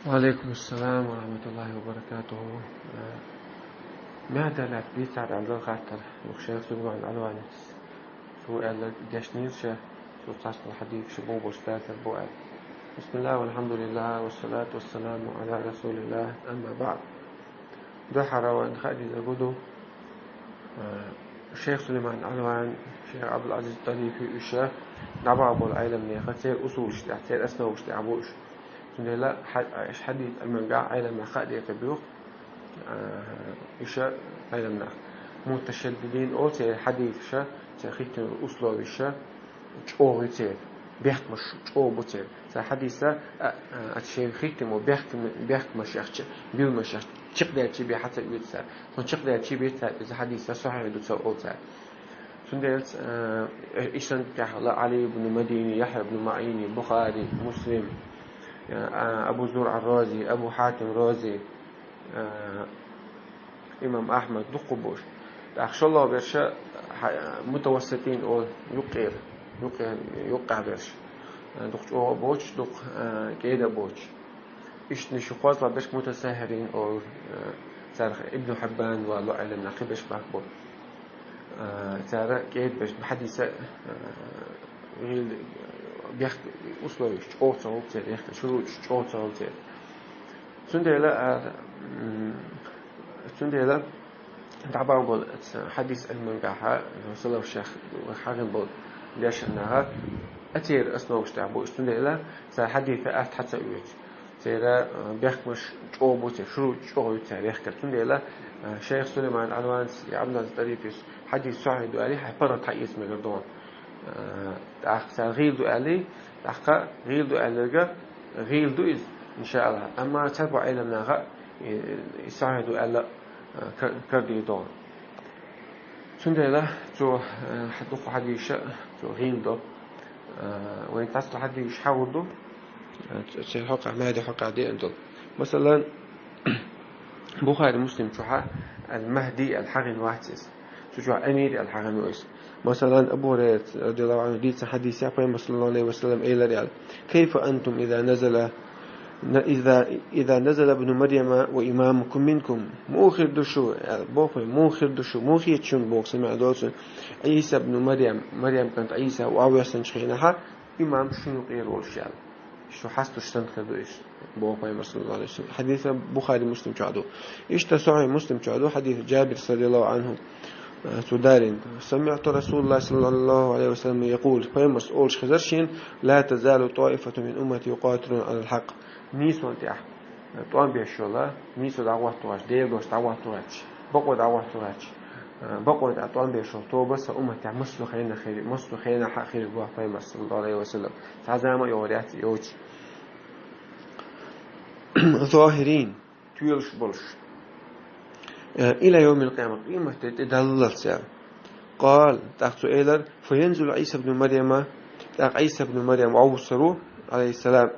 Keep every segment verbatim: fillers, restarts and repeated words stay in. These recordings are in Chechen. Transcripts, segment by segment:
وعليكم السلام ورحمة الله وبركاته. Э, мягдалят бицар алла хаттар, шейх Сулейман Алванис. Цо аьлла дешнийша, цо цхьацца хьадийцаш бу бош дацар бу аьлла. بسم الله والحمد لله والصلاة والسلام على رسول الله، أما بعد. Дуьххьара вайн хьадийцар гу ду, э, шейх Сулейман Алван, шейх Абдул-Азиз Тарифи уьш дӀабагӀа бола Ӏеламнаха, церан усулаш тӀехь, церан основаш тӀехь бу уьш. Цундела хьа-, хьадийца Ӏилманга Ӏеламнаха хьадийца бу, э, уьш Ӏеламнах. Муташаддидин олу церан хьадийцаша, церан хӀиттина условиша, чӀогӀа ю церан, бехкамаш чӀогӀа бу церан. Цара хьадийца, а, а, а, шайн хӀиттина бехкам-, бехкамаш яхча, билмаш яхча, чекхдаьлча бен хьа ца оьцу цара. Тхуна чекхдаьлча бен цара иза хьадийца сахьихь ду ца олу цара. Цундела, а, и санна тӀехь ла Ӏали ибн Мадини, Яхья ибн Маъини, Бухари, Муслим, а, Абу Зуръа Рази, Абу Хьатим Рази, а, имам Ахьмад, дуккха бу уьш. ТӀаккха шоллагӀа берш хьа-, мутавасситин олу юккъера, юккъе-, юккъехь берш. Дукха чӀогӀа а боцуш, дукха, а, кӀеда а боцуш. Иштта шу кхозлагӀа берш мутасаххьирин олу, а, царах Ибн Хьиббан вала Ӏеламнах кхин берш баккха бу. А, цара кӀеда берш хьадийца, а, гӀийла бехк условиеш чӀогӀа ца хуьлу церан, бехк шуруташ чӀогӀа ца хуьлу церан. Цундела, а, м, цундела дӀабагӀа болу хьадийца Ӏилмангахьа, салаф шех хьагӀина болу дешнаха, а церан основаш тӀехь бу уьш, цундела цара хьадийца атта хьа ца оьцу. Церан, а, бехкамаш чӀогӀа бу церан, шуруташ чӀогӀа ю церан бехкара. Цундела, а, шейх Сулейман Алванис я Абдул-Азиз Тарифис хьадийца сахьихь ду аьлла, хьайн паргӀат хьаэца мегар ду. Э, тӀаккха цара гӀийла ду аьллий, тӀаккха гӀийла ду аьлларга, гӀийла ду иза, иншааллахӀ. Амма цхьаболу Ӏеламнаха, э, и сахьихь ду аьлла, э, кар-, кардийр ду. Цундела цо, э, дукха хьадийцаш, цо гӀийла ду. Э, вайн цхьаццал хьадийцаш хьахор ду, э, церан хьокъехь, Махьди хьокъехь деана долу. Масалан, Бухари, Муслим чохь ал-Махьди аьлла хьагӀина вац иза. Цу чохь амир аьлла хьагӀина ву иза. Масалан, Абу Хурайрас, радияллаху Ӏанху, дийцина хьадис я, Пайхамар, саллаллаху Ӏалайхи ва саллам, элира аьлла: «كيف أنتم إذا نزل، إذا، إذا نزل ابن مريم وإمامكم منكم؟» Муха хир ду шу, аьлла, боху, муха хир ду шу, муха хета шуна боху, сан маьӀна доцу, Ӏийса ибн Марьям, Марьям кӀант Ӏийса охьавоьссинчу хенахь, имам шуна юкъера волуш аьлла. Шу хьастуш санна хир ду иза, боху Пайхамар, саллаллаху Ӏалайхи ва саллам. Хьадис Бухари, Муслим чохь ду. Иштта Сахьихь Муслим чохь ду хьадис Джабирс, радияллаху Ӏанху, э, цо дарина: «سمعت رسول الله صلى الله عليه وسلم يقول», Пайхамарс олуш хезара шена: «لا تزال طائفة من أمتي يقاتلون على الحق». Нийсонан тӀехь тӀом беш йолу, нийсо дӀахӀотто гӀерташ, Делан дош дӀахӀотто гӀерташ, бакъо дӀахӀотто гӀерташ, э, бакъо тӀехь тӀом беш йолу тоба сан умматехь массо а хенахь хир, массо а хенахь хир, боху Пайхамарс, саллаллаху Ӏалайхи ва саллам. Цхьа зама а йогӀур яц и йоцуш. ظاهرين, тоьлуш болуш. Э, إلى يوم القيامة, къематде тӀедаллалц, аьлла. قال, тӀаккха цо элира: «فينزل عيسى ابن مريم», тӀаккха Ӏийса ибн Марьям вовссар ву, Ӏалайхиссалам.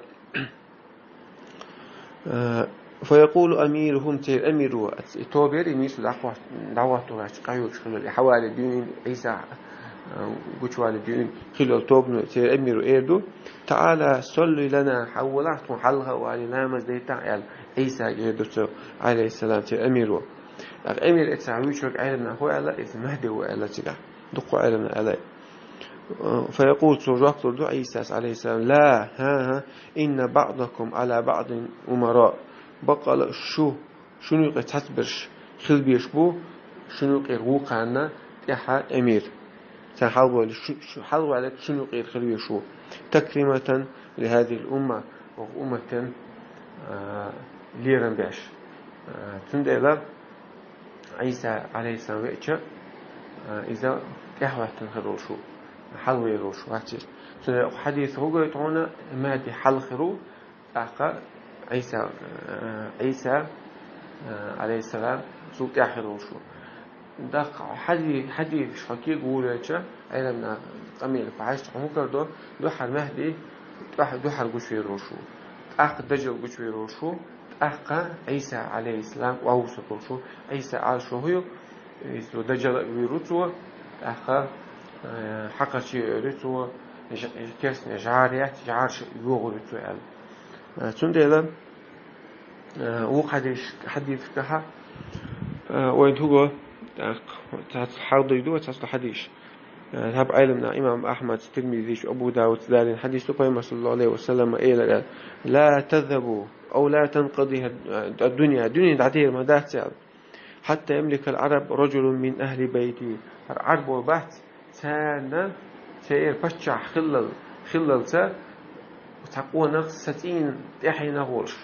Э, «فيقول أميرهم», церан амир ву, и тоба яра, и нийсо дӀахӀотто гӀерташ, къахьоьгуш хилла, и хьавале дуьйна, Ӏийса, э, гучувале дуьйна хилла йолу тобано церан амиро эр ду: «تعالى صل لنا», хьавалахь, тхуна хьалха а валий, ламаз дайтахь, аьлла, Ӏийсага эр ду цо, Ӏалайхиссалам, церан амиро. ТӀаккха амир эцахь вуьйцург Ӏеламнаха хӀун аьлла, иза Махьди ву аьлла цигахь. Дуккха Ӏеламнаха аьлла. Э, «فيقول», цо жоп лур ду Ӏийсас, Ӏалайхиссалам: «لا، хӀан-хӀа, إن بعضكم على بعض أمراء». Баккъала шу, шуна юкъе цхьацберш хила безаш бу, шуна юкъера вукхарна тӀехьа амир. Царна хьалхаваьлларг шу, шу, хьалхаваьлларг шуна юкъера хила везаш ву. «تكريمة لهذه الأمة», оха умматан, а, лерам беш. А, цундела Ӏийса, Ӏалайхиссалам, веача, а, иза тӀаьхьахӀоьттина хир волуш ву, хьалхавер волуш вац иза. Цундела хьадисехь хӀун гойту хьуна, Махьди хьалха хир ву, тӀаккха Ӏийса, э, Ӏийса, э, Ӏалайхиссалам, цул тӀаьхьа хир волуш ву. ТӀаккха хьади-, хьадисаш хьо кегаволавелча, Ӏеламнаха къамеле хьаьжча, хьуна хӀун карадо, дуьххьара Махьди, тӀаьхьа дуьххьара гучувер волуш ву. ТӀаккха Даджал гучувер волуш ву, тӀаккха Ӏийса, Ӏалайхиссалам, охьавуссур волуш ву. Ӏийса Ӏалашо хӀун ю? Иза цо Даджал а вуьйр ву цо, тӀаккха, э, хьакхарчий а эр ю цо, ж-, керстанийн жӀар яц, жӀараш йогӀур ю цо аьлла. Э, цундела Э, вукху хьадис-, хьадисашкахь, э, вайн хӀуго, э, цхьацца хьалдуй ду, цхьацца хьадис. Э, хӀаба Ӏеламнаха имам Ахьмад, Тирмизиш, Абу Давуд далийна хьадис ду, Пайхамар саллаллаху алейхи ва саллама элира: «Ла тазхабу, ау ла танкъади, э, ад-дунья, дуьне дӀадер ма дац», — аьлла. «Хьатта ямликал Ӏараб раджулун мин ахьли байти». ХӀара Ӏарбо бац, царна церан паччахь хиллал-, хиллалца, цхьа къонах са цӀийнан тӀаьхьенах волуш,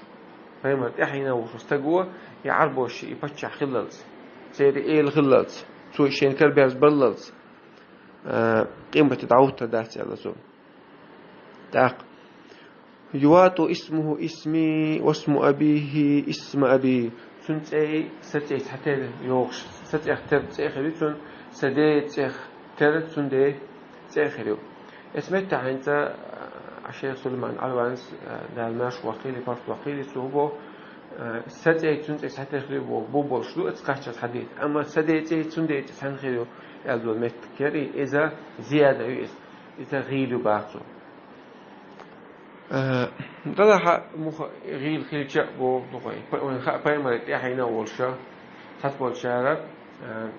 пайхамар тӀаьхьенах волуш стаго, и Ӏарбош и паччахь хиллалца, церан эла хиллалца, цо шен караберза баллалца, а, къематде дӀахӀуттур дац аьлла цо. ТӀаккха: «Ювату исмуху исми, васму абихи исма аби». Цун цӀей, са цӀей цхьатера йогӀуш, са цӀех тера цӀе хир ю цун, са ден цӀех тера цун ден цӀе хир ю. Эс меттахь хӀинца, а, шайх Сулайман Алванис, а, Дала марша ваккхийла, паргӀат ваккхийла, цо бо, а, са цӀей цун цӀе цхьатера хир ю бо, бу болуш ду, аса кхаччалц хьадийца. Амма са ден цӀей цун ден цӀе цхьаьна хир ю, аьлла долу меттиг яра, иза зияда ю иза. Иза гӀийла ю боху цо. Э, делахь а муха гӀийла хилча а боху, дукха. Па-, вайн ха-, пайхамаре тӀаьхьенах волуша, цхьацца болчара, э,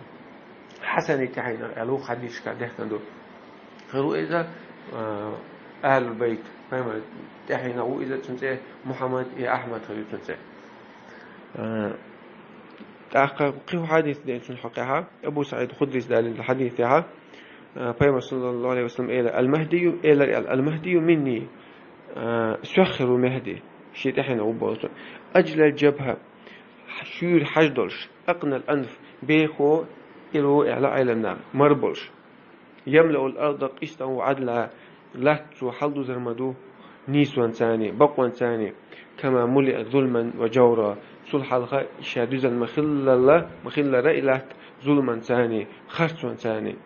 Хьасане тӀаьхьенах аьлла ву хьадисашкахь дехкина ду. Хир ву иза, э, Ахьлул Байт, пайхамаре тӀаьхьенах ву иза, цун цӀе Мухьаммад я Ахьмад хир ю цун цӀе. Э, тӀаккха кхин хьадис деана цунна хьокъехь, Абу СаӀид Худрис далийна хьадис тӀехь, э, Пайхамар саллаллаху алейхи ва саллям эла: «Ал-Махдию», элар аьлла: «Ал-Махдию минни», э, соьх хир ву Мехди, шен тӀаьхьенах ву боху цо. «Аджлал джабхьа», шуьйра хьаж долуш, «акънал анф», бехо ира ву аьлла Ӏеламнаха, мара болуш. «Ямлаул арда къистан ва адла», латта цо хьалдузар ма ду нийсонцани, бакъонцани, «кама мулиа зулман ва джавра», цул хьалха ша дуьзна ма хиллала, ма хиллара и латта зуламанцани, харцонцани.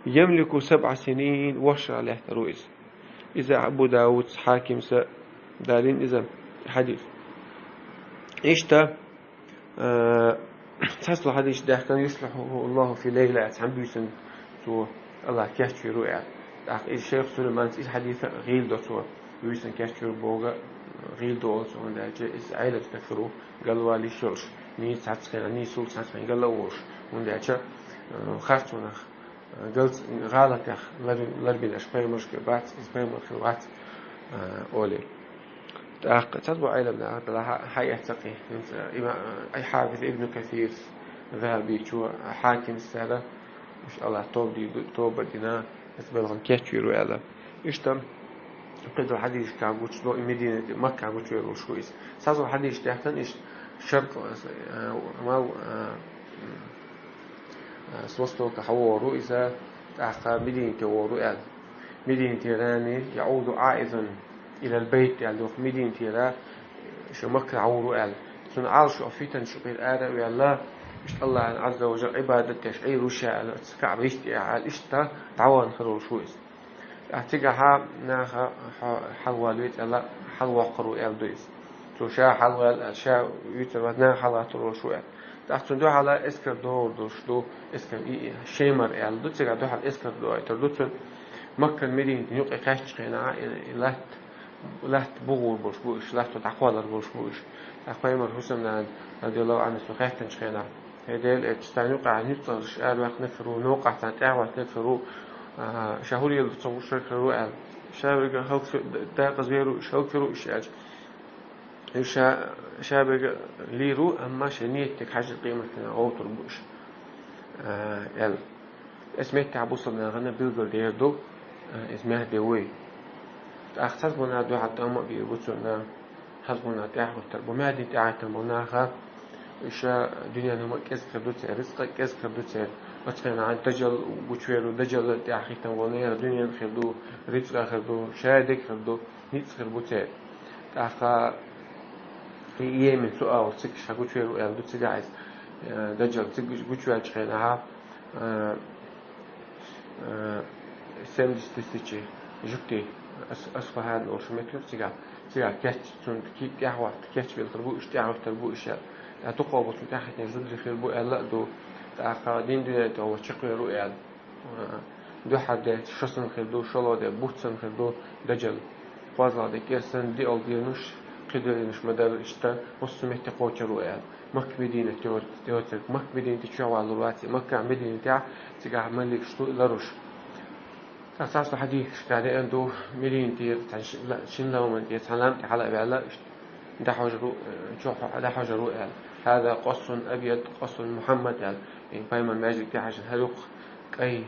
«Ямлику сабъа синин», ворхӀ шарахь лаьттар ву иза. Иза Абу Давудс, Хьакимса далийна иза хьадис. Иштта, Э, цхьацца хьадис даьхкина: «Юслихьуху Аллаху фи лайла», цхьана буьйсанна цо Аллах кечвийр ву аьлла. ТӀаккха иза шайх Сулайманца иза хьадис гӀийла до цо. Буьйсанна кечвийр боху гӀийла до цо, хӀунда аьлча иза Ӏелаца нах хир ву, галвала йиш йолуш, нийса цхьацца хенахь, нийсалла цхьацца хенахь гал а волуш, хӀунда аьлча, э, харцонах, э, галц-, гӀалатех лар-, ларбинарш пайхамарш бац, иза пайхамар хир вац, э, олий. ТӀаккха цхьацца бу Ӏеламнаха, Дала хьа-, хьаэцна кхин. ХӀинца има-, ай Хьафиз Ибн Касирс, Захьабичо, Хьакимс цара, уьш Аллах тоба ди-, тоба дина, эс белхан кечвийр ву аьлла. Иштта, кхидолу хьадисашкахь гучудо, и Мединате, Маккахь гучувер волуш ву иза. Цхьацца бу хьадисаш даьхкина, иштта шаркъ, э, мал, э, э, с востока хьавогӀур ву иза, тӀаккха Мединате вогӀур ву аьлла. «Мединатера яӀуду Ӏаизун илал байт», аьлла, доху Мединатера ша Макка дӀагӀур ву аьлла. Цунна Ӏалашо фитнаш юкъера ара а ваьлла, иштта Аллахьан Ӏазза ва Жалла Ӏибадат деш Ӏийр ву ша аьлла, оцу КаӀба йистехь аьлла, иштта дӀавахана хир волуш ву иза. ТӀаккха цигахьа наха хьо-, хьалавала вецӀала хьалавоккхур ву аьлла ду иза. Цо ша хьалаваьлла, ша вуьйцур вац, наха хьалавоттур волуш ву аьлла. ТӀаккха цунна дуьхьала эскар догӀур долуш ду, эскар и, и, Шемар аьлла ду, цигахь дуьхьал эскар догӀуьйтур ду цунна. Маккан Мединатан юкъе кхаьччу хенахь, и, и латта, латта бугӀур болуш бу уьш, латто дӀакхоллар болуш бу уьш. ТӀаккха пайхамар Хьусамнана, радияллаху Ӏанху, цо хаьттинчу хенахь: «ХӀей Делан элча, царна юкъахь нуьцкъалш араваьккхинарг хир ву, новкъахь царна тӀаьхьахӀоьттинарг хир ву, а, ша хӀур елла ца гӀур шарахь хир ву», аьлла. Ша верг хӀаллакве-, декъаза вер ву уьш, хӀаллаквир ву уьш аьлча. Уьш ша, ша берг лийр ву, амма шайн ниятдерг хьаьжжина къематдийнахь гӀовттур бу уьш, а, аьлла. Эс меттехь бусалба нахана билггал дер ду, а, иза Мехди вуй. ТӀаккха цхьацца бу наха дуьхьал тӀом а бийр бу цунна, цхьацца бу наха тӀаьхьахӀуьттур бу. Мехдин тӀаьхьахӀиттина болу наха, уьш дуьненан хӀума а кӀезиг хир ду церан, рицкъа а кӀезиг хир ду церан. Оцу хенахь дажал гучувер ву, дажал тӀаьхьахӀиттина болу нехан дуьнен а хир ду, рицкъа а хир ду, шадерг а хир ду. Ницкъ хир бу церан. ТӀаккха и Йемен суалах цига ша гучувер ву аьлла ду, цигахь иза, э, дажал цига гучуваьллачу хенахьа, э, э, семьдесят тысяч жуьгтий, Ас-, Асфахьан олуш меттиг ю цигахь, цигахь кеч-, цунна ки-, тӀаьхьахӀотта кечбелла хир бу уьш, тӀаьхьахӀуьттур бу уьш аьлла. ТӀаккха дукхах болчун тӀаьхьахӀиттинарш зударий хир бу аьлла а ду. ТӀаккха дин дуьнен тӀехула чекхвер ву аьлла. Дуьххьара де шо санна хир ду, шолгӀа де бутт санна хир ду, дажал. КхозлагӀа де кӀира санна, диъалгӀа дийнаш, Ши дерригаш ма дарра иштта, массо а метте кхочур ву аьлла. Макка Мединат йоцург, Макка Мединате чу валур вац, Макка Мединатехь цигахь маликаш ду ларуш. Цхьа сацо хьадийсаш тӀехь деана ду, Мединатера цхьана ши-, ла-, шина ламан тӀе цхьана лам тӀе хьала а ваьлла, иштта дӀахьожур ву, э, чохь дӀахьожур ву аьлла. «Хьаза къассун абъяд, къассун Мухьаммад», аьлла. И пайхамар маьждиг тӀе хьаьжна, хӀара ю-кх кӀай,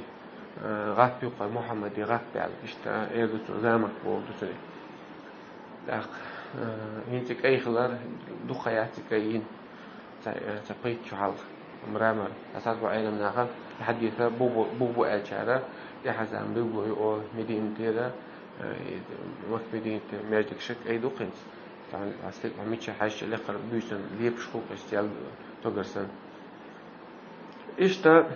э, гӀап ю-кх, Мухьаммаде гӀап аьлла. Иштта эр ду цо, замах боху ду цо. ТӀаккха, э, хӀинца кӀай хилар, дукха яц и кӀай йина. Ца, э, ца пхийтта шо хьалха, мрамор. Аса бу Ӏеламнаха, и хьадийса бух бу, бух бу аьллачара, тӀаьхьа зама билгало ю олу Мединатера, э, и Макка Мединатера маьждигаш кӀай ду-кх хӀинца. Цхьа, аса стаг хьо мича хьаьжча лекхара буьйсанна лепаш хул-кх иштта ял тогарсан. Иштта,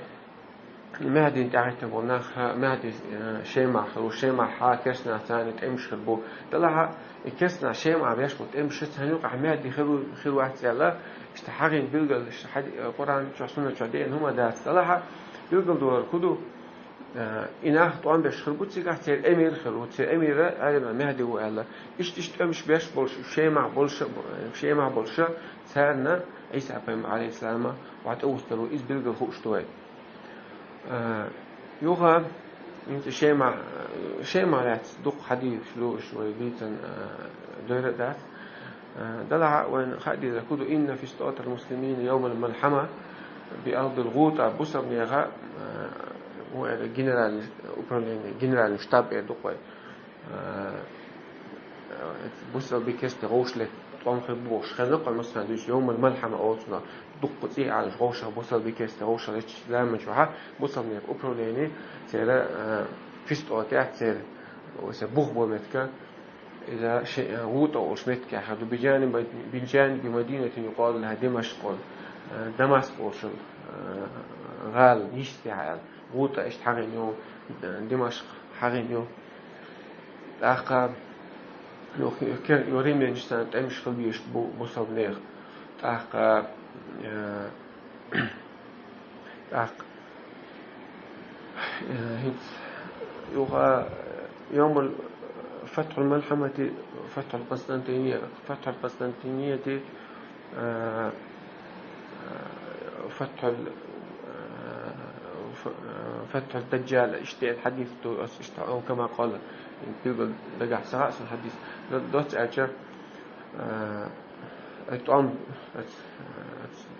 Маьхьдина тӀаьхьахӀиттина болу нах, Маьхьди, э, Шемахь хир ву, Шемахь керстанашца царна тӀемаш хир бу. Делахь а, и керстанаш Шемахь беш болу тӀемаш царна юкъахь Маьхьди хир ву, хир вац аьлла, иштта хьахийна билгал, иштта хьади-, э, Къуръан чохь, суннат чохь деана хӀума дац. Делахь а, билгал догӀур ду, э, и нах тӀом беш хир бу, цигахь церан эмир хир ву, церан эмира Ӏеламнаха Маьхьди ву аьлла. Иштта, иштта тӀемаш беш болуш, Шемахь болуша, Шемахь болуша, царна Ӏийса пайхамар, алейхиссалам, ватӀа вустар ву, иза билгал хууш ду вай. Э, юха, хӀинца Шема, Шема лаьцна дукха хьадийсаш ду, уьш вай дийцан, э, дойра а дац. Э, делахь а вайна хаа дезарг хӀун ду: «Инна фистӀатал муслимина йовмал малхьама би ардил ГӀутӀа», бусалба нехан, э, ву эр генеральный управление, генеральный штаб эр ду-кх вай. Э, э, бусалба керста вовшахлетта тӀом хир бу бохуш хезна-кх вай, массарна дуьйцу, йовмал малхьама олу цунах, дуккха цӀий Ӏалаш вовшах, бусалба керста вовшахлеттачу заман чохь бусалба нехан управление церан, э, фистӀатехь церан, оцу бух бо меттиг, иза ши-, э, ГӀутӀа олуш меттигехь хир ду, бижани, бижани би мадинатин юкъалу лаха Димашкъ, э, Дамаск олуш, э, гӀала йистехь аьлла. ГӀутӀа иштта хьахийна ю, Димашкъ хьахийна ю. ТӀаккха, ю, ю, ю римлянаш царна тӀемаш хила безаш бу бусалба нехан. ТӀаккха, э, тӀаккха, э, хӀинца, юха, йовмал фатхьул малхьамати, фатхьул Къустантиния, фатхьул Къустантинияти, э, э, фатхьул, э, ф-, э, фатхьул Даджал, иштта хьадийс ду, ас иштта, ау кама къала, билгал дагахь ца хаьа сан хьадийс. Д-, доцца аьлча, э, э, тӀом, э, э,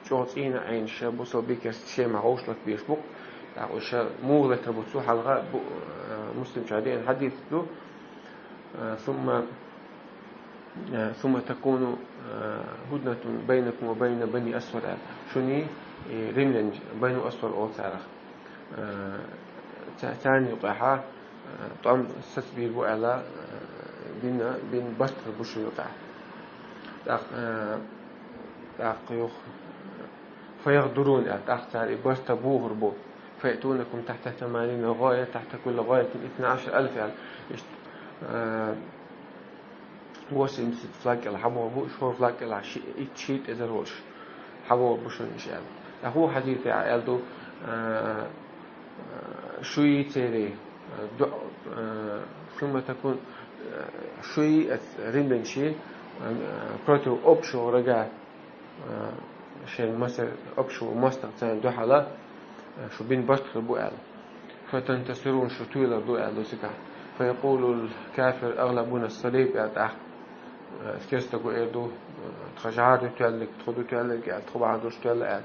чӀогӀа цӀийна Ӏенаш, бусалба керста Шемахь вовшахлетта безаш бу-кх. ТӀаккха уьш муха летар бу цу хьалха, бу-, э, Муслим чохь деана хьадийс ду, э, сумма Э, «Сумма такуну, э, худнатун байнакум ва байна бани асфар», аьлла. Шуний, э, римлянаш, байну асфар олу царах. Э, ца-, царна юкъахьа, э, тӀом сацбийр бу аьлла, э, бина, бина барт хир бу шун юкъахь. ТӀаккха, э, тӀаккха юха, «Фаягъдурун», аьлла, тӀаккха цара и барта бухур бу. «Фаятунакум тахта таманина гӀая, тахта кулли гӀаятин итна ашар алф», аьлла. Иштта, э, восемьдесят флаг кӀел хьабохур бу, шо флаг кӀел ши-, итт шийтта эзар волуш хьабохур бу шуна иша аьлла. ТӀаккха хӀун хьадийца аьлла ду, а, а, шуй церий, а, ду-, а, сумма такун, а, шуй, а, римлянаш, а, против общего врага, а, шайн масар общего мостагӀа царна дуьхьала, а, шу бина барт хир бу аьлла. «Фатантасирун», шу туйлар ду аьлла ду цигахь. «Фаякъулул кафир агӀлабуна салиб», аьлла тӀаккха. Э, керста стаго эр ду, э, тхан жӀар ду тоьллиг, тхо ду тоьллиг аьлла, тхо бахьана долуш тоьлла аьлла.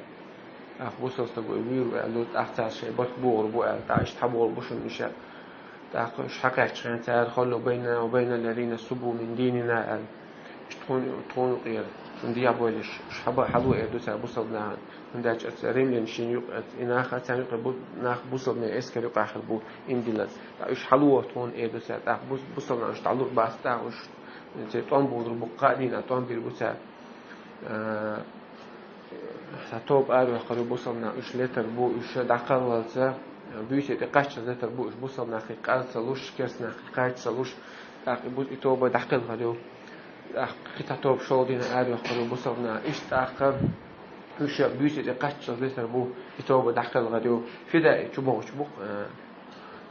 ТӀаккха бусалба стаго вийр ву аьлла ду, тӀаккха цара шайн барт бохур бу аьлла, тӀаккха иштта хьабохур бу шуна иша. ТӀаккха уьш хьакхаьчча хен цара: «Халлу байнана ва байна ллазина субу мин динина», аьлла. Иштта тхуна, тхуна юкъера, шуна дехьа бойла, ш-, ш-, хьаба-, хьало эр ду цара бусалба нахана. ХӀунда аьлча оцу римлянашна юкъа, и нах, царна юкъа бу-, нах бусалбанийн эскар юкъахь хир бу имдинарца. ТӀаккха уьш хьало тхуна эр ду цара, тӀаккха бус-, бусалба нах уьш дӀалур бац, тӀаккха уьш церан тӀом бузур бу, кхаа дийнахь тӀом бийр бу цара. Э, цхьа тоба араваьккхур ю бусалба нах, уьш летар бу, уьш дӀакхалхалца, буьйса тӀе кхаччалц летар бу, уьш бусалба нахе къар ца луш, керста нахе кхача ца луш, тӀаккха и бу-, и тоба дӀакхалхар ю. ТӀаккха кхин цхьа тоба шолгӀа дийнахь араваьккхур ю бусалба нах. Иштта тӀаккха уьш буьйса тӀе кхаччалц летар бу, и тоба дӀакхалхар ю. Фидаи чу бохучу бу-кх, э,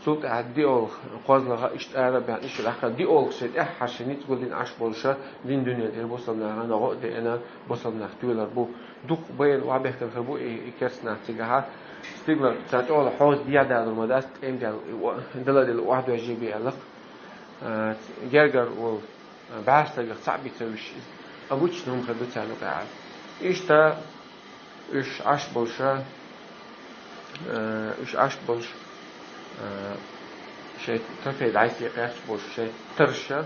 Цул тӀаьхьа диъолх кхозлагӀа иштта ара баьхна, иштта лакха диъолх шоай тӀехьа шоай ницкъ гулдина Ӏаш болуша, дин дуьнен тӀера бусалба нахана гӀо а деана, бусалба нах тоьлар бу. Дукха байна охьабехкар хир бу и, и керста нах цигахьа. Стигалара цхьа чӀогӀа хьоза дегӀ далур ма дац, тӀем дел, и о-, дала дела охьадоьжжий бе аьлла. А, гергара волу, а, бӀаьрса стагах цхьаъ бен ца вуьсуш иза. Обычно хӀума хир ду царна юкъахь. Иштта уьш Ӏаш болуша, а, уьш Ӏаш болуш, а, шайн трофей дӀасекъаьхча болуш, шайн тарша,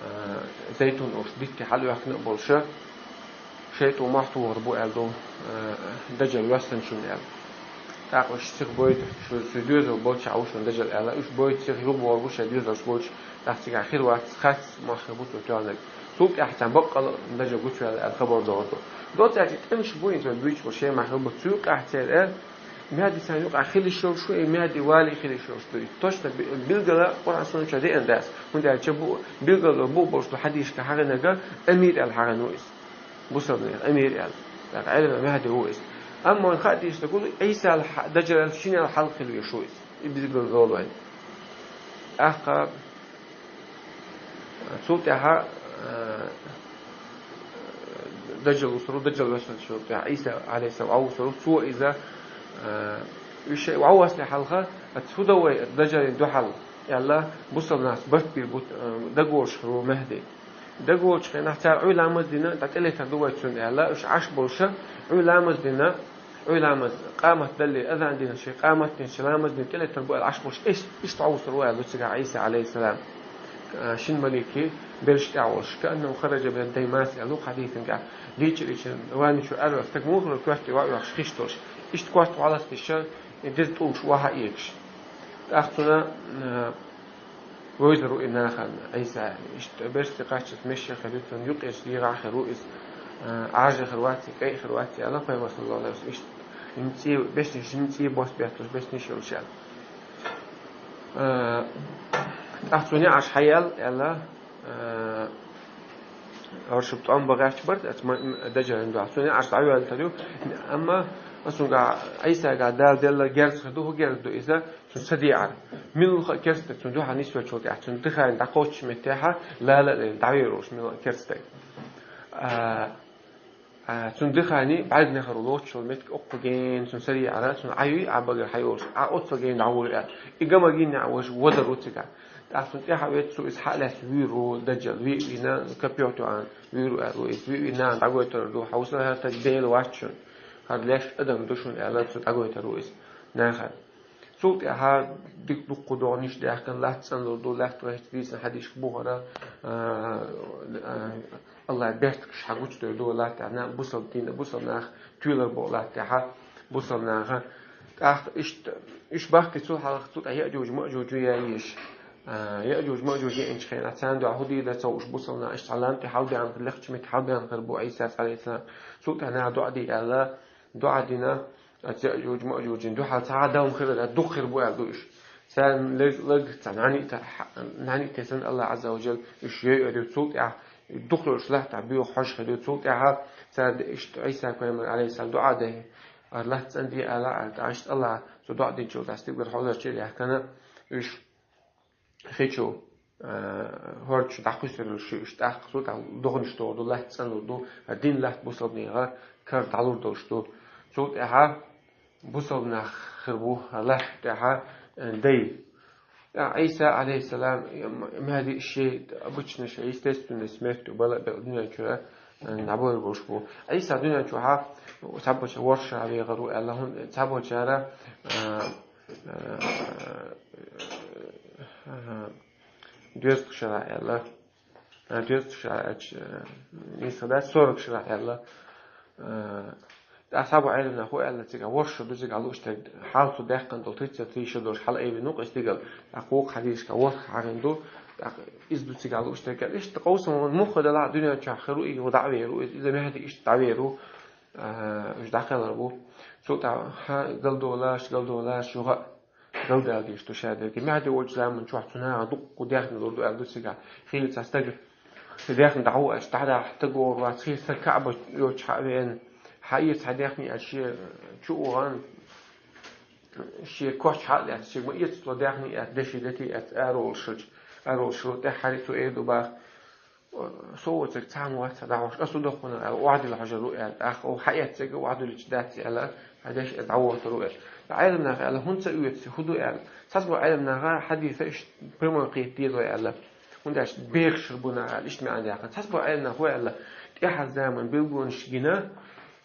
а, зайтун уш дитти хьалаоьхкина а болуша, шайтӀа мохь тухур бу аьлла ду, а, дажар воьссинчунна аьлла. ТӀаккха уьш сиха бойту, шу, шу доьзал болчохь ву шуна дажар аьлла, уьш бойту сиха юхабогӀур бу шайн доьзалш болчу, тӀаккха цигахь хир вац, хас мохь хир бу цо тоьхнарг. Цул тӀаьхьа царна баккъала дажар гучуваьлла аьлла хабар догӀур ду. Доццачу тӀемаш бу иза буьйцуш бу шайн махьал бу цу юкъахь церан, Мехьди царна юкъахь хила йиш йолуш ву, и Мехьди вале хила йиш йолуш ду. И точно би-, билгала Къуръан суннатчохь деана дац. ХӀунда аьлча бу, билгало бу болуш ду хьадисашка хьахийнарг амир аьлла хьахийна ву иза. Бусалба нах амир аьлла. ТӀаккха Ӏилма Мехьди ву иза. Амма вайн хаа дийшна гула, Ӏийсал хьа-, дажарал шинал хьалха хила веш ву иза. И билгало вайн. ТӀаккха Цул тӀаьхьа, а, дажар вусур ву, дажар воьссинчул тӀаьхьа Ӏийса, Ӏалайхиссалам, Ӏовусур ву, цо иза, а, уьш шайн Ӏовоссане хьалха, аса хӀун дан вай дажарийн дуьхьал, аьлла, бусалба нахаца барт бийр бу, а, дагаволуш хир ву Мехьди. Дагаволчу хенахь цара Ӏуьйра ламаз дина, дӀа тӀелетар ду вай цунна, аьлла, уьш Ӏаш болуша, Ӏуьйра ламаз дина, Ӏуьйра ламаз, къамат далле, азан дина, шайн къамат дина, шайн ламаз дина, тӀелетар бу аьлла Ӏаш болуш, иш-, иштта Ӏовусур ву аьлла цигахь Ӏийса, Ӏалайхиссалам. А, шина малике белш тӀехь волуш, «Кааннаху хараджа минад-даймас», аьлла хьадисангахь, дийчарича ванна чу араваьлла стаг муха вара, коьрта тӀе ваха йохуш хиш долуш. Иштта коьрта хьаластийша, и деза тӀулгаш охьа а эгаш. ТӀаккха цунна, а, вевзар ву и нахана Ӏийса. Иштта берсте кхаччалц мешшехь хир ю, цунна юккъерчу дегӀахь хир ву иза, а, Ӏажа хир вац, кӀай хир вац, аьлла пайхамар, саллаллаху Ӏалайхи ва саллам. Иштта, шина цӀий, бешнаш, шина цӀий бос бетталуш, бесниш йолуш аьлла. А, тӀаккха цунна яӀаш хьаяьлла, аьлла, а, хӀорш тӀом бан гӀерташ бара, аса ма-, м-, дажаран дуьхьа. Цунна яӀаш дӀайоьллийтар ю, амма аса цуьнгахь, Ӏийсагахь Дала делла герз хир ду, хӀун герз ду иза? Цунна ца деӀар. Муьлхха а керста цунна дуьхьал нисвеллачул тӀаьхьа, цунна дыхание дӀакхоччучу меттехьа, лала а лелла дӀавер волуш муьлхха а керста. А, а, цунна дыхание бӀаьрганехьара лоцуш йолу меттиг оккха гена цунна ца деӀар, цунна Ӏа юй, Ӏа багара хьайолуш, Ӏа оццул гена дӀагӀур аьлла. И гамар гиннехь вуьжуш вадар ву цигахь. ТӀаккха цунна тӀаьхьа а веъча, цо иза хьа а лаьцна вуьйр ву, дажар, виъ вина, копьё тоьхна вуьйр ву аьлла ву иза. Виъ вина нахана дӀагойтур ду, хьовса, хӀара стаг Дела вац шуна, хӀара леш адам ду шуна аьлла, цо дӀагойтур ву иза нахана. Цул тӀаьхьа дика дуккха догӀанаш даьхкина, латта цӀанлур ду, латта вайца дийцина хьадисашка бу хӀара, а, а, Аллахь берташ хьагучудер ду, латтахь на-, бусалба дин, бусалба нах тоьлар боху латтахьа, бусалба наха. ТӀаккха иштта, уьш бахкий цул хьалха, цул тӀаьхьа Яъжуж-Маъжуж ю яйеш. А, Яъжуж-Маъжуж еанчу хенахь, царна дуьхьа хӀун дийр дара ца хууш, бусалба нах иштта хьалам тӀе хьалабаьхна хир, лекхачу метте хьалабаьхна хир бу Ӏийсас, Ӏалайхиссалам. Цул тӀаьхьа наха дуӀа де аьлла, дуӀа дина, Яъжуж-Маъжужийн дуьхьал цхьа а далам хир а, дукха хир бу аьлла ду уьш. Царна лаг-, лаг ца нӀаьний а та-, нӀаьний а тесна Аллахь Ӏазза ва Жалла уьш йойур ю. Цул тӀаьхьа дукха йолуш латтахь боьха хьожа хир ю. Цул тӀаьхьа цара де иштта Ӏийса пайхамар, Ӏалайхиссалам, дуӀа дай, ара латта цӀанде ала, ара тӀаьхьа иштта Аллахь цу дуӀа динчул тӀаьхьа стигала хьозарчу яхкана уьш хи чу, а, хӀорда чу дӀакхуьссур йолуш ю уьш. ТӀаккха цул тӀаьхьа догӀанаш догӀур ду, латта цӀанлур ду, дин латта бусалба нехан кара дӀалур долуш ду. Цул тӀаьхьа бусалба нах хир бу латта тӀехьа, а, дай. ТӀаккха Ӏийса, Ӏалайхиссалам, МехӀди шен обычно, шен естественный смерть ду, бала а бекъа дуьнен чуьра, а, дӀабойр болуш бу. Ӏийса дуьнен чохьа цхьаболчара ворхӀ шарахь вехар ву аьлла, хӀунда цхьаболчара, а, Э, э, дезткъа шарахь аьлла. Э, дезткъа шарахь аьлча, э, нийса дац, сорок шарахь аьлла. Э, тӀаккха цхьаболу Ӏеламнаха хӀун аьлла цигахь, ворхӀ шо ду цигахь лууш дерг, хьалха цо даьккхина долу тридцать три шо долуш хьала айвина ву-кх и стигала. ТӀаккха вукху хьадисашкахь ворхӀ хьахийна ду, тӀаккха иза ду цигахь лууш дерг аьлла. Иштта къовсам муьлхха далахь а дуьнен чохь хир ву, и дӀа а вер ву, иза МехӀди иштта дӀавер ву, э, уьш дӀакхелхар ву. Цул тӀаьхьа, хьа, галдолаш, галдолаш, юха а галдала дезаш ду шадерг. МехӀди волчу заман чохь цу наха дуккха даьхни лур ду аьлла ду цигахь. Хийла цхьа стаг даьхни дӀахьу аьлча, дӀадахьа стаг вогӀур вац, хийла стаг КаӀба йоцчу хьа а веана, хьаэца хьайн даьхни аьлча, шен чу а вахана, шен коч хьа а лаьцна, шега ма эцалуш даьхни а эцна, деши дети а эцна, араволуш хилча, араволуш хилча, тӀаьххьара цо эр ду боху: «Со воцург цхьа а вац, дӀахьош, аса дохкуна», аьлла, охьадилла хьожур ву аьлла. ТӀаккха оха хьаэццарг охьадиллича дац аьлла, хьан деш иза дӀавоьдур ву аьлла. Ткъа Ӏеламнаха аьлла: «ХӀунда ца оьцу, хӀун ду?» аьлла. Цхьаболу Ӏеламнаха хьадисаш прямой кхета деза вай аьлла. ХӀунда аьлча бехаш хир бу нах аьлла, иштта маьӀна даьккхина. Цхьаболу Ӏеламнаха вай аьлла: тӀаьхьара заман билгалонаш гина,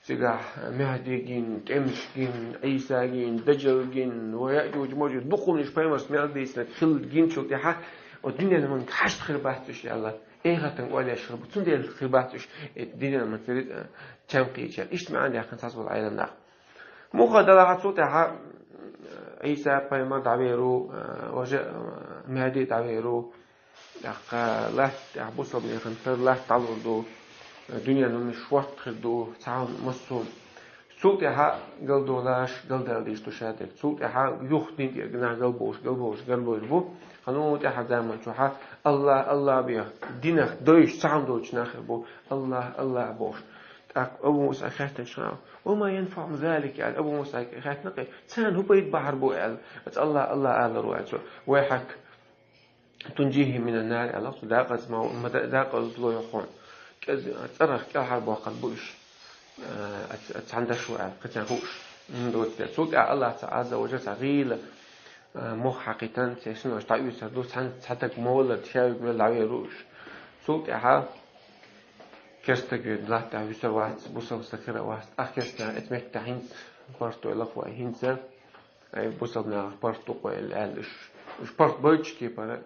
цигахь Мехьди гина, тӀемаш гина, Ӏийса гина, Даджал гина, ва Яъжуж, Маъжуж, дукха хӀуманаш пайхамаршка мел дийцинарг хилла гиначул тӀаьхьа, оцу дуьненан махкахь хьашт хир бац уьш аьлла. Эхартан ойла еш хир бу, цундела хир бац уьш, э, дуьненан махкахь, э, чам кхийча. Иштта маьӀна даьккхина цхьаболу Ӏеламнаха. Муха далахь цул тӀаьхьа, э, Ӏийса пайхамар дӀавер ву, э, важа, э, Мехьди дӀавер ву, тӀаккха латта тӀехь бусалба нехан тар латта дӀалур ду, дуьненан хӀуманаш хӀотта хир ду, цхьа хӀума массо а. Цул тӀаьхьа галдолаш, галдала дийш ду шадерг. Цул тӀаьхьа юха дин тӀера нах галбовлуш, галбовлуш, галбовлуш бу. Хьан вон тӀаьхьа заман чохьа: «Аллах, Аллах», бех, динах дойуш цхьа хӀума долчу нахах бу: «Аллах, Аллах», бохуш. ТӀаккха Абу Муса хаьттина царна: «Ва ма янфаӀухум залик», аьлла, Абу Муса хаьттина кхин: «Царна хӀун пайда бахьар бу?» аьлла. «Аца Аллах, Аллах», алар ву аьлла цо. «Вайхьак, тунжихим минан нар», аьлла, цу дакъаза ма, ма да-, дакъаза ло йохуна. КӀез-, цӀарах кӀелхьарбоккхур бу уьш. Э, ац-, ац-, цхьана дашо аьлла, кхин царна хууш. М, доцу дела. Цул тӀаьхьа Аллах Ӏазза ва Джалла цхьа гӀийла, э, мох хьакхийтина, церан шинош дӀаоьцур ду, цхьана цхьа стаг ма валлара, шаверг мел дӀавер ву уьш. Цул тӀаьхьа керстаг вен латтахь вуьсур вац, бусалба стаг хир а вац. Ахь керстанаха эцу меттехь хӀинца паргӀат вай лакхавой, хӀинца Ай, бусалба нахах паргӀат ду-кх вай аьлла уьш. Уьш паргӀат бойтуш кепара,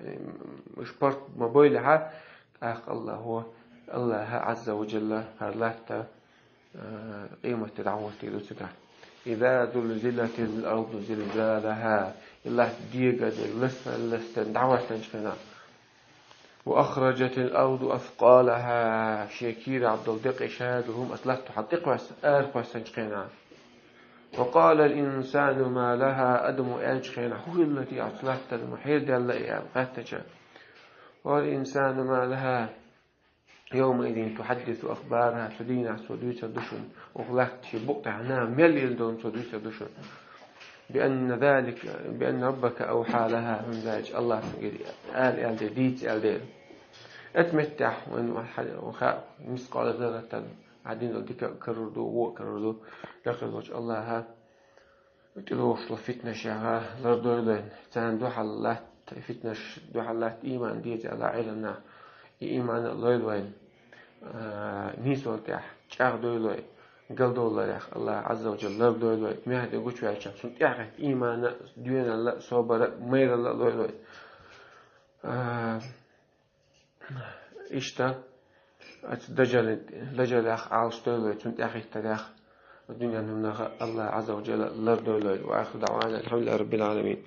уьш паргӀат ма бойлахь, тӀаккха Аллахо, Аллаха Ӏазза ва Джалла хӀара латта, а, къематде дӀахӀоттийр ду цигахь. «Иза зулзилатил арду зилзалаха». И латта дегадер ластан-ластан дӀахӀоьттинчу хенахь. «Ва ахражатил арду аскъалаха», шен кийрахь долу декъий шадолу хӀума аса латто хьан тӀекхоьссина, аракхоьссинчу хенахь. «Ва къалал инсану ма лаха», адамо аьллачу хенахь: «ХӀун хилла те оцу латтана, ма хьерадаьлла и?» аьлла, хаьттича. «Къалал инсану ма лаха, явмаизин тухьаддису ахбараха», цу дийнахь цо дуьйцур ду шуна, оха латта шен букъ тӀехь нана мел йина долу цо дуьйцур ду шуна. «Бианна залика, бианна раббака авхьа лаха», хӀунда аьлча Аллах цуьнгара ала аьлла дела, дийца аьлла дела. Эцу меттехь вайн ва хьа-, ва ха-, мискъала зарратан хьан дина долу дика а карор ду, вон а карор ду, дакхазлочу Аллаха тӀелоруш долу фитнашех лардойла вайн. Царна дуьхьал латта, фитнаш дуьхьал латта ийман деза аьлла Ӏеламнаха, и ийман а лойла вайн. А, нийсонан тӀехь чӀагӀдойла вай, галдолларех Аллах Ӏазза ва Джалла лардойла вай, мехьде гучуваьлча, цунна тӀехь гӀетта ийман а, доьналла а, собар а, майралла а лойла вай. А, иштта, оцу дажалин, дажалех Ӏалашдойла вай, цунна тӀехӀиттарех, дуьненан хӀуманах Аллах Ӏазза ва Джалла лардойла вай. Ва ахиру даъвана анил хьамдулиллахӀи раббил Ӏаламин.